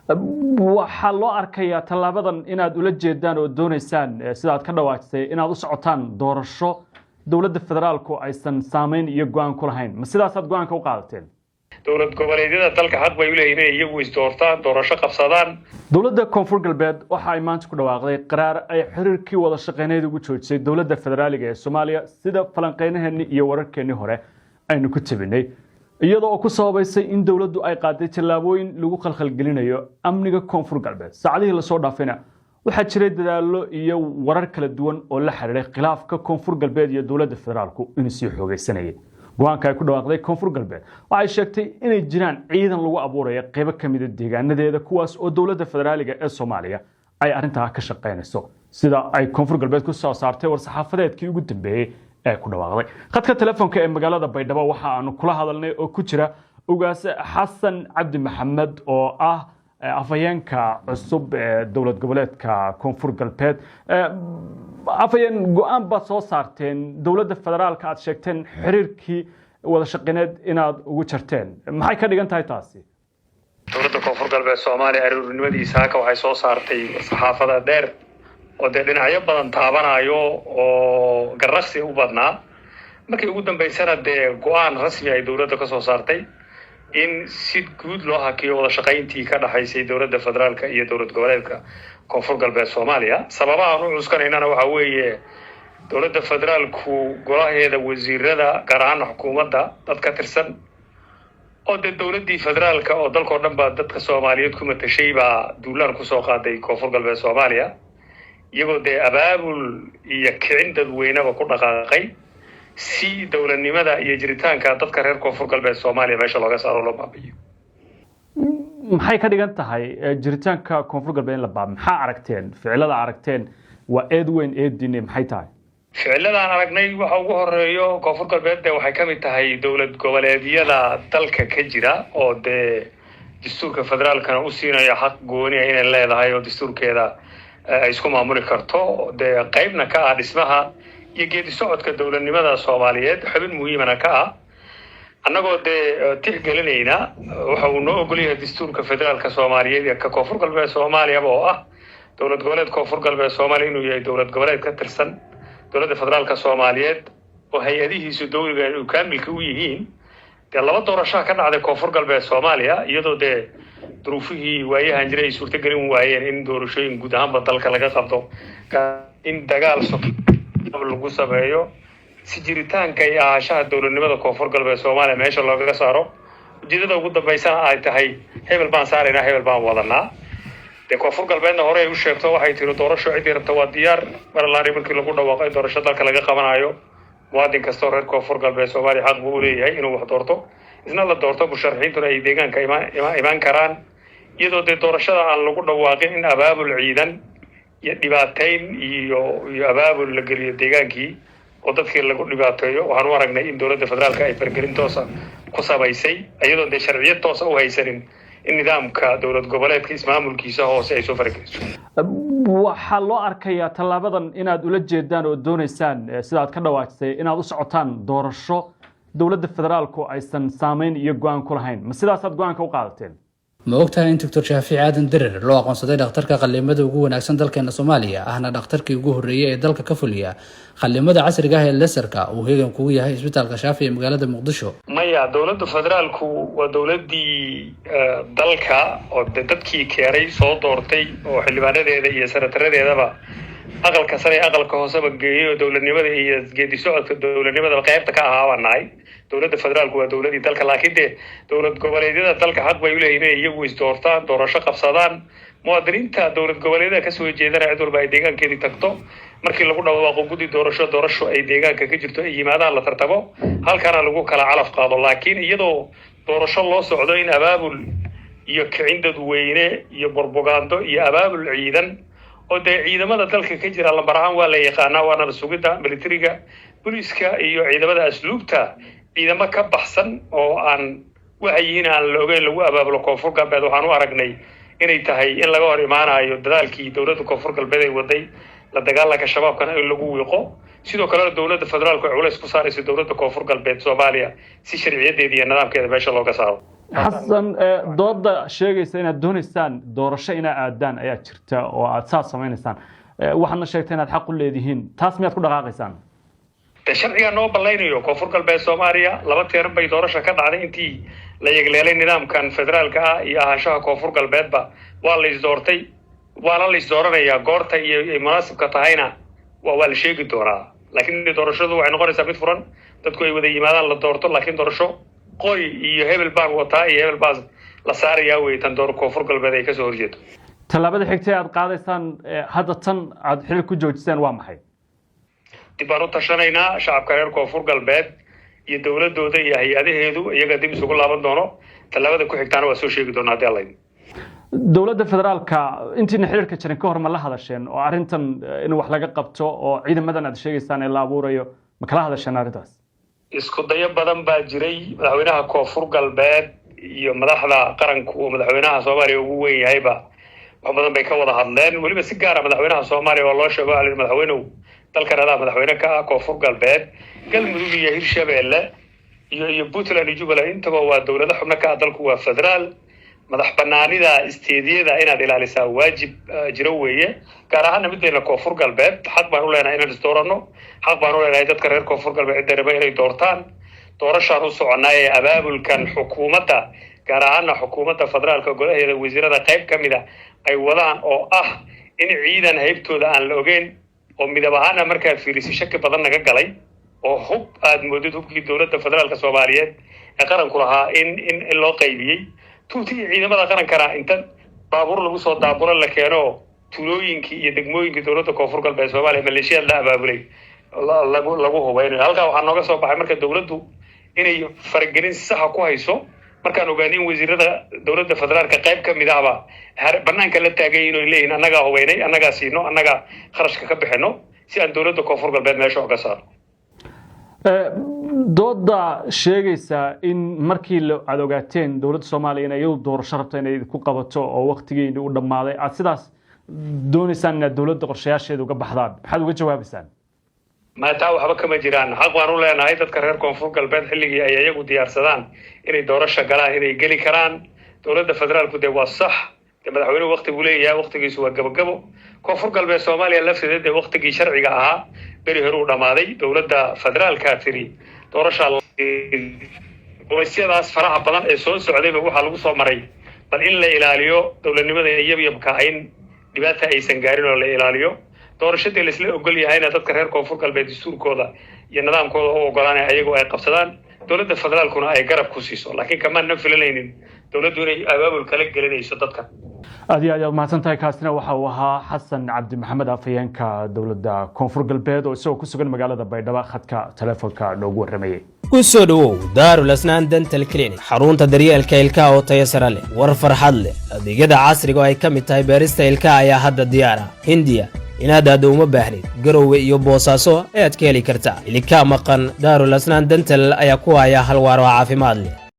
Waxaa loo arkayaa tallaabadan inaad ula jeedaan oo doonaysaan, sida aad ka dhawaajisay, inaad u socotaan doorasho dowladda federaalku aysan saameyn iyo go'aan ku lahayn. Ma sidaasaad go'aanka u qaadateen? Dowlad goboleedyada dalka xaq bay u leeyihin inay iyagu isdoortaan, doorasho qabsadaan. Dowladda Koonfur Galbeed waxa ay maanta ku dhawaaqday qaraar ay xiriirkii wada shaqeyneed ugu joojisay dowladda federaaliga ee Soomaaliya, sida falanqeynaheennii iyo wararkeennii hore aynu ku tabinay, iyadoo oo ku sababaysay in dowladdu ay qaaday tallaabooyin lagu khalkhalgelinayo amniga Koonfur Galbeed. Saacadihii lasoo dhaafayna waxaa jiray dadaallo iyo warar kala duwan oo la xiriiray khilaafka Koonfur Galbeed iyo dowladda federaalku inuu sii xoogaysanayay. Go'aanka ay ku dhawaaqday Koonfur Galbeed waxay sheegtay inay jiraan ciidan lagu abuuraya qaybo ka mida deegaanadeeda, kuwaas oo dowladda federaaliga ee Soomaaliya ay arrintaa ka shaqaynayso, sida ay Koonfur Galbeed ku soo saartay war-saxaafadeedkii ugu dambeeyey ee ku dhawaaqday. Khadka telefoonka ee magaalada Baydhabo waxa aanu kula hadalnay oo ku jira Ugaas Xasan Cabdi Maxamed oo ah afhayeenka cusub ee dowlad goboleedka Koonfur Galbeed. Afhayeen, go'aan baad soo saarteen, dowladda federaalka aad sheegteen xiriirkii wada shaqeyneed inaad ugu jarteen. Maxay ka dhigan tahay taasi? Dowladda Koonfur Galbeed Soomaaliya aruurnimadiisa haka waxay soo saartay saxaafada dheer oo dee dhinacyo badan taabanayo oo garraqsi u badnaa. Markii ugu dambaysana dee go'aan rasmi ay dowladda ka soo saartay in si guud loo hakiyo wada shaqayntii ka dhaxaysay dowladda federaalka iyo dowlad goboleedka Koonfur Galbeed Soomaaliya. Sababaha aan u cuskanaynana waxaa weeye dowladda federaalku golaheeda wasiirada, gaar ahaan xukuumadda, dad ka tirsan oo dee dowladdii federaalka oo dalkao dhan baa dadka Soomaaliyeed ku matashay baa duulaan kusoo qaaday Koonfur Galbeed Soomaaliya, iyagoo dee abaabul iyo kicin dadweyneba ku dhaqaaqay si dowladnimada iyo jiritaanka dadka reer Koonfur Galbeed Soomaaliya meesha looga saaro, loo baabi'iyo. Maxay ka dhigan tahay jiritaanka Koonfur Galbeed in la baab? Maxaa aragteen? Ficilada aragteen waa eed weyn, eedine maxay tahay? Ficiladaan aragnay waxa ugu horeeyo, Koonfur Galbeed dee waxay ka mid tahay dowlad goboleedyada dalka ka jira oo dee dastuurka federaalkana u siinaya xaq gooniya inay leedahay oo dastuurkeeda ay isku maamuli karto, dee qaybna ka ah dhismaha iyo geedi socodka dowladnimada Soomaaliyeed, xubin muhiimana ka ah. Annagoo dee tixgelinayna waxa uu noo ogol yahay dastuurka federaalka Soomaaliyeed iyo ka Koonfur Galbeed Soomaaliyaba, oo ah dowlad goboleed Koonfur Galbeed Soomaaliya inuu yahay dowlad goboleed ka tirsan dowladda federaalka Soomaaliyeed oo hay'adihiisu dowliga uu kaamilka u yihiin. Dee laba doorashaa ka dhacday Koonfur Galbeed Soomaaliya, iyadoo dee duruufihii waayahan jiray ay suurtogelin waayeen in doorashooyin guud ahaanba dalka laga qabto, in dagaal lagu sameeyo si jiritaanka iyo ahaanshaha dowladnimada Koonfur Galbeed Soomaaliya meesha loogaga saaro, ujeedada ugu dambaysana ay tahay hebel baan saaraynaa, hebel baan wadanaa. Dee Koonfur Galbeedna hore ay u sheegto, waxay tiri doorasho ciddii rabta waa diyaar. Maralaari markii lagu dhawaaqo in doorasho dalka laga qabanayo, muwaadin kastoo reer Koonfur Galbeed Soomaaliya xaq buu u leeyahay inuu wax doorto, isna la doorto, musharaxiintuna ay deegaanka imaan karaan. Iyadoo dee doorashada aan lagu dhawaaqin in abaabul ciidan iyo dhibaateyn iyo abaabul la geliyo deegaankii oo dadkii lagu dhibaateeyo, waxaan u aragnay in dowladda federaalka ay fargelin toosa ku samaysay, iyadoon dee sharciyad toosa u haysanin in nidaamka dowlad goboleedka ismaamulkiisa hoose ay soo fargeliso. Waxaa loo arkayaa tallaabadan inaad ula jeedaan oo doonaysaan, sida aad ka dhawaajisay, inaad u socotaan doorasho dowladda federaalku aysan saameyn iyo go'aan ku lahayn. Ma sidaasaad go'aanka u qaadateen? Ma ogtahay in Doctor Shaafici Aadan Dirir loo aqoonsaday dhakhtarka qalliimada ugu wanaagsan dalkeena Soomaaliya, ahna dhakhtarkii ugu horreeyay ee dalka ka fuliya qalliimada casriga ah ee laser-ka, uu heegan kugu yahay Isbitaalka Shaafi ee magaalada Muqdisho? Maya, dowladda federaalku waa dowladdii dalka oo de dadkii keenay, soo doortay, oo xildhibaanadeeda iyo senataradeedaba aqalka sare, aqalka hooseba geeyey, oo dowladnimada iyo geedi socodka dowladnimadaba qaybta ka ahaa baan nahay. Dowladda federaalku waa dowladii dalka, laakiin dee dowlad goboleedyada dalka xaq bay uleeyihin inay iyagu isdoortaan, doorasho qabsadaan, muwaadiniinta dowlad goboleedyada kasoo jeedana cid walba ay deegaankeedii tagto markii lagu dhawaaqo guddi doorasho, doorasho ay deegaanka ka jirto ay yimaadaan, la tartamo, halkaana lagu kala calaf qaado. Laakiin iyadoo doorasho loo socdo in abaabul iyo kicin dadweyne iyo borbogaando iyo abaabul ciidan, oo dee ciidamada dalka ka jira lambar ahaan waa la yaqaanaa, waa nabad sugidda, militariga, booliiska iyo ciidamada asluubta, ciidamo ka baxsan oo aan waxayihiin aan la ogeyn lagu abaabulo Koonfur Galbeed, waxaan u aragnay inay tahay in laga hor imaanayo dadaalkii dowladda Koonfur Galbeed ay waday la dagaalanka Shabaabkana in lagu wiiqo. Sidoo kalena dowladda federaalku ay culays ku saarayso dowladda Koonfur Galbeed Soomaaliya si sharciyadeeda iyo nidaamkeeda meesha looga saaro. Xasan, dooda sheegaysa inaad doonaysaan doorasho inaa aadaan ayaa jirta oo aad saas samaynaysaan. Waxaadna sheegtay inaad xaq u leedihiin. Taas miyaad ku dhaqaaqaysaan? De sharcigaa noo ballaynayo. Koonfur Galbeed Soomaaliya laba teeran bay doorasha ka dhacday intii la yegleelay nidaamkan federaalka ah iyo ahaanshaha Koonfur Galbeedba. Waa la isdoortay, waana la isdooranayaa. Goorta iyo ay munaasibka tahayna waa la sheegi doonaa, laakiin doorashadu waxay noqonaysaa mid furan, dadku ay wada yimaadaan, la doorto. Laakiin doorasho qori iyo hebel baan wataa iyo hebel baan la saarayaa wey tan door Koonfur Galbeed ay kasoo horjeedo. Tallaabada xigtay aad qaadaysaan, hadda tan aad xiriir ku joojiseen, waa maxay? Dib baan u tashanaynaa. Shacabka reer Koonfur Galbeed iyo dowladooda iyo hay-adaheedu iyaga dib isugu laaban doono. Tallaabada ku xigtaana waa soo sheegi doonaa haddii Alla idmo. Dowladda federaalka intiina xiriirka jirin ka hor ma la hadasheen oo arrintan in wax laga qabto oo ciidamadan aad sheegaysaan ee la abuurayo, ma kala hadasheen arrintaas? Isku dayo badan baa jiray. Madaxweynaha Koonfur Galbeed iyo madaxda qaranku, oo madaxweynaha Soomaaliya ugu weyn yahayba, wax badan bay ka wada hadleen. Weliba si gaara madaxweynaha Soomaaliya waa loo sheego. Waa la yidhi, "Madaxweynuhu, dalkan adaa madaxweyne ka ah. Koonfur Galbeed, Galmudug iyo Hirshabeelle iyo Puntland iyo Jubbaland intaba waa dowlado xubno ka ah. Dalku waa federaal. Madax banaanida isteediyada inaad ilaalisaa waajib jiro weeye, gaar ahaana mideena Koonfur Galbeed. Xaq baan u leenahay inaan isdooranno. Xaq baan u leenahay dadka reer Koonfur Galbeed cidda raba inay doortaan. Doorashaan u soconaa ee abaabulkan xukuumadda, gaar ahaana xukuumadda federaalka golaheeda wasiirada qayb ka mid a ay wadaan, oo ah in ciidan haybtooda aan la ogeyn oo midab ahaana markaad fiirisay shaki badan naga galay, oo hub aad moodid hubkii dowladda federaalka Soomaaliyeed ee qaranku lahaa in loo qaybiyey, tuutii ciidamada qarankana inta baabuur lagu soo daaburo la keeno tuulooyinkii iyo degmooyinkii dowladda Koonfur Galbeed Soomaaliya maleeshiyaad la abaabulay lagu hubaynayo. Halkaa waxaa nooga soo baxay marka dowladdu inay faragelin saxa ku hayso, markaan ogaanay in wasiirada dowladda federaalka qayb ka mid ahba banaanka la taagay inay leeyihin, "Annagaa hubaynay, annagaa siino, annagaa kharashka ka bixino," si aan dowladda Koonfur Galbeed meesha oga saarno. Dooda sheegaysa in markii aad ogaateen dowladda Soomaaliya inay iyadu doorasho rabto inay ku qabato oo waktigeedii u dhammaaday, aad sidaas doonaysaan inaad dowladda qorshayaasheeda uga baxdaan, maxaad uga jawaabaysaan? Ma taa waxba kama jiraan. Xaq baan u leenahay dadka reer Koonfur Galbeed xilligii ay iyagu diyaarsadaan inay doorasho galaan inay geli karaan. Dowladda federaalku dee waa sax, dee madaxweynuhu wakti buu leeyahay, waktigiisu waa gabagabo. Koonfur Galbeed Soomaaliya lafteeda dee waktigii sharciga ahaa beri hore uu dhammaaday. Dowladda federaalkaa tiri doorashaa. Culaysyadaas faraha badan ee soo socdayba waxaa lagu soo maray bal in la ilaaliyo dowladnimada yabyabka, in dhibaata aysan gaarin oo la ilaaliyo doorashadii laisla ogol yahayna, dadka reer Koonfur Galbeed dastuurkooda iyo nidaamkooda u ogolaanaya ayagoo ay qabsadaan, dowladda federaalkuna ay garab ku siiso. Laakiin kamaanna filanaynin dowladdu inay abaabul kala gelinayso dadka. Aad iyo aad ayaad mahadsan tahay. Kaasina waxa uu ahaa Xasan Cabdi Maxamed, afhayeenka dowladda Koonfur Galbeed, oo isagoo ku sugan magaalada Baydhabo khadka telefoonka noogu warramayay. Ku soo dhowow Daarul Asnaan Dental Clinic, xarunta daryeelka ilkaha oo tayo sare leh. War farxad leh, adeegyada casriga oo ay ka mid tahay beerista ilkaha ayaa hadda diyaar ah. Hindiya inaad aaddo uma baahnid. Garowe iyo Boosaaso ayaad ka heli kartaa. Ilikaa maqan, Daarul Asnaan Dental ayaa ku haya hal waar oo caafimaad leh.